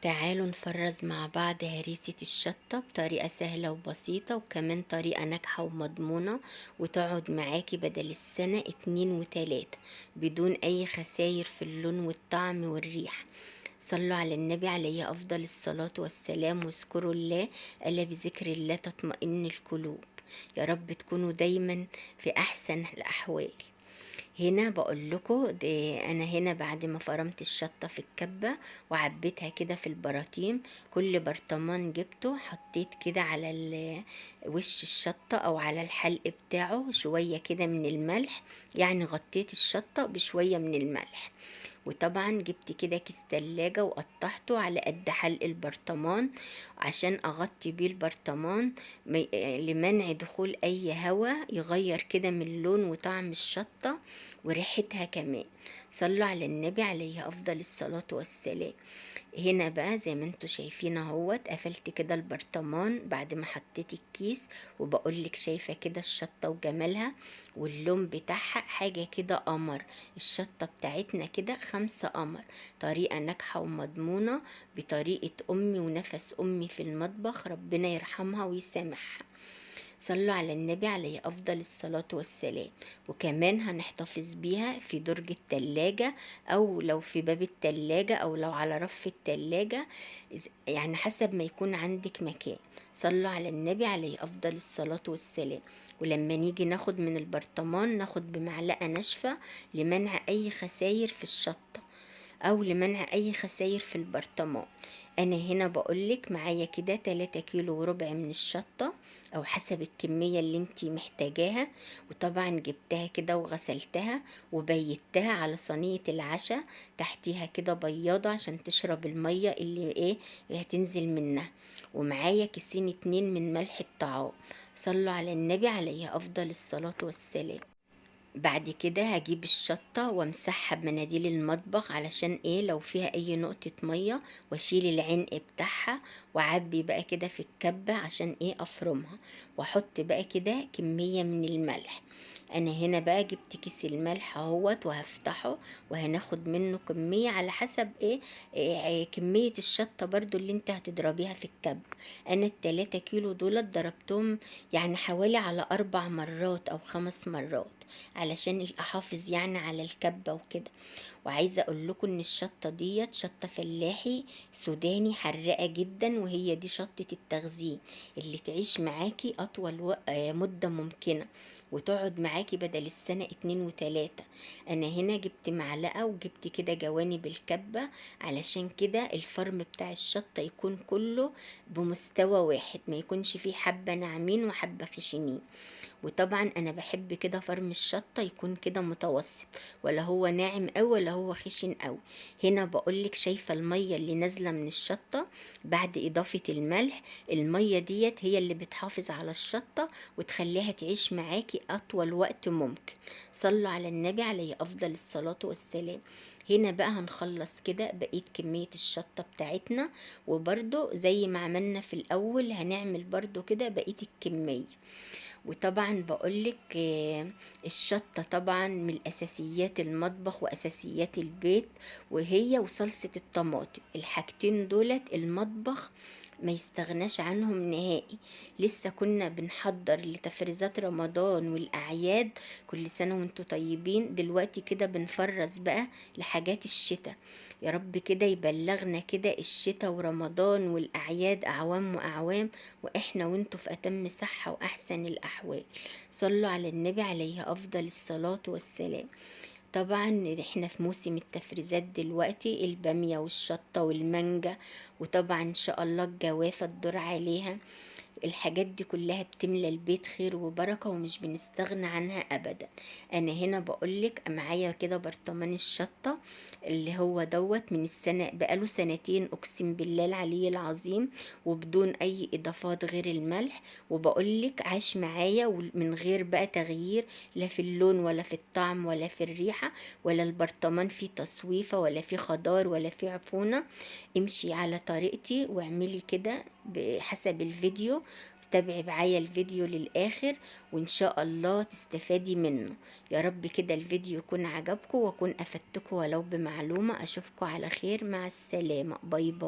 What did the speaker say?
تعالوا نفرز مع بعض هريسة الشطة بطريقة سهلة وبسيطة، وكمان طريقة ناجحة ومضمونة، وتقعد معاكي بدل السنة 2 و3 بدون أي خساير في اللون والطعم والريحة. صلوا على النبي عليه أفضل الصلاة والسلام، واذكروا الله، ألا بذكر الله تطمئن القلوب. يا رب تكونوا دايما في أحسن الأحوال. هنا بقول لكم انا هنا بعد ما فرمت الشطة في الكبة وعبيتها كده في البراطيم، كل برطمان جبته حطيت كده على وش الشطة او على الحلق بتاعه شوية كده من الملح، يعني غطيت الشطة بشوية من الملح. وطبعا جبت كده كيس تلاجة وقطعته على قد حلق البرطمان عشان اغطي بيه البرطمان لمنع دخول اي هواء يغير كده من لون وطعم الشطة وريحتها كمان. صلوا على النبي عليه افضل الصلاة والسلام. هنا بقى زي ما انتوا شايفين اهوت قفلت كده البرطمان بعد ما حطيت الكيس، وبقولك شايفة كده الشطة وجمالها واللون بتاعها حاجة كده قمر. الشطة بتاعتنا كده 5 قمر. طريقة ناجحة ومضمونة بطريقة أمي ونفس أمي في المطبخ، ربنا يرحمها ويسامحها. صلوا على النبي عليه أفضل الصلاة والسلام. وكمان هنحتفظ بيها في درج التلاجة، أو لو في باب التلاجة، أو لو على رف التلاجة، يعني حسب ما يكون عندك مكان. صلوا على النبي عليه أفضل الصلاة والسلام. ولما نيجي ناخد من البرطمان ناخد بمعلقة ناشفة لمنع أي خساير في الشطة أو لمنع أي خساير في البرطمان. أنا هنا بقولك معايا كده 3 كيلو وربع من الشطة أو حسب الكمية اللي انتي محتاجاها، وطبعا جبتها كده وغسلتها وبيتها على صينية العشاء تحتيها كده بياضة عشان تشرب المية اللي هتنزل منها. ومعايا كيسين 2 من ملح الطعام. صلوا على النبي عليه أفضل الصلاة والسلام. بعد كده هجيب الشطة وامسحها بمناديل المطبخ علشان لو فيها اي نقطة مية، واشيل العنق بتاعها واعبي بقى كده في الكبة عشان افرمها، واحط بقى كده كمية من الملح. انا هنا بقى جبت كيس الملح اهوت وهفتحه وهناخد منه كمية على حسب كمية الشطة برضو اللي انت هتضربيها في الكب. انا التلاتة كيلو دولت ضربتهم يعني حوالي على 4 مرات او 5 مرات علشان احافظ على الكبة وكده. وعايزة اقول لكم ان الشطة ديت شطة فلاحي سوداني حراقة جدا، وهي دي شطة التخزين اللي تعيش معاكي اطول مدة ممكنة، وتقعد معاكي بدل السنة 2 و3. انا هنا جبت معلقة وجبت كده جوانب الكبة علشان كده الفرم بتاع الشطة يكون كله بمستوى واحد، ما يكونش فيه حبة ناعمين وحبة خشنين. وطبعا انا بحب كده فرم الشطة يكون كده متوسط، ولا هو ناعم قوي ولا هو خشن قوي. هنا بقولك شايفة المية اللي نازلة من الشطة بعد اضافة الملح، المية ديت هي اللي بتحافظ على الشطة وتخليها تعيش معاكي اطول وقت ممكن. صلوا على النبي عليه افضل الصلاة والسلام. هنا بقى هنخلص كده بقية كمية الشطة بتاعتنا، وبرضو زي ما عملنا في الاول هنعمل برضو كده بقية الكمية. وطبعا بقولك الشطة طبعا من اساسيات المطبخ واساسيات البيت، وهي وصلصة الطماطم، الحاجتين دولت المطبخ ما يستغناش عنهم نهائي. لسه كنا بنحضر لتفريزات رمضان والأعياد، كل سنة وانتوا طيبين. دلوقتي كده بنفرز بقى لحاجات الشتاء، يا رب كده يبلغنا كده الشتاء ورمضان والأعياد أعوام وأعوام، وإحنا وانتوا في أتم صحة وأحسن الأحوال. صلوا على النبي عليه أفضل الصلاة والسلام. طبعا احنا في موسم التفريزات دلوقتي، البامية والشطة والمانجا، وطبعا ان شاء الله الجوافة الدور عليها. الحاجات دي كلها بتملى البيت خير وبركة ومش بنستغنى عنها ابدا. انا هنا بقولك معايا كده برطمان الشطة اللي هو دوت من السنة، بقاله سنتين اقسم بالله العلي العظيم، وبدون اي اضافات غير الملح. وبقولك عاش معايا من غير بقى تغيير لا في اللون ولا في الطعم ولا في الريحة، ولا البرطمان فيه تصويفة ولا فيه خضار ولا فيه عفونة. امشي على طريقتي واعملي كده بحسب الفيديو، تابعي معايا الفيديو للآخر وإن شاء الله تستفادي منه. يا رب كده الفيديو يكون عجبكم وأكون أفدتكم ولو بمعلومة. أشوفكم على خير، مع السلامة، bye bye.